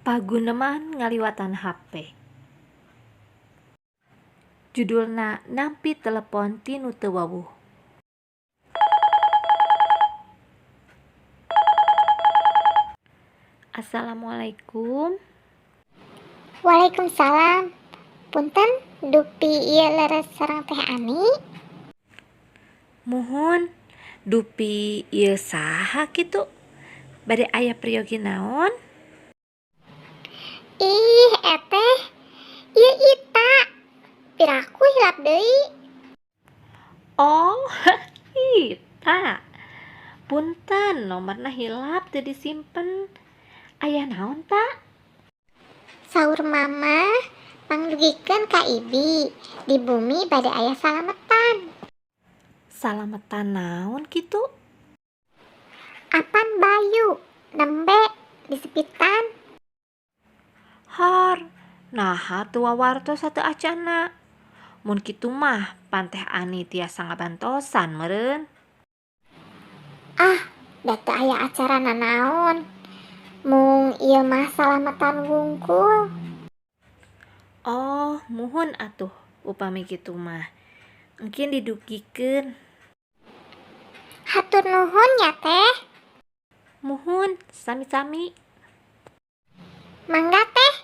Paguneman ngaliwatan hape. Judulna Nampi Telepon Ti Nu Teu Wawuh. Assalamualaikum. Waalaikumsalam. Punten, dupi ieu leres sareng Teh Ani? Muhun, dupi ieu saha kitu? Bade aya priyogi naon? Ih, eteh, ieu Ita. Piraku hilap deui. Oh, Ita. Punten, nomorna hilap teu disimpen. Aya naon, Ta? Saur Mama mangdugikeun ka Ibi, di bumi bade aya salametan. Salametan naon kitu? Apan Bayu nembe disepitan. Har, naha teu wawartos sateuacanna. Mun kitu mah pan Teh Ani tiasa ngabantosan meureun. Ah, da teu aya acara nanaon. Mung ieu mah salametan wungkul. Oh, muhun atuh upami kitu mah. Engkin didugikeun. Hatur nuhun nya, Teh. Muhun, sami-sami. Mangga, Teh.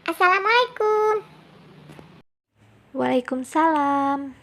Assalamualaikum. Waalaikumsalam.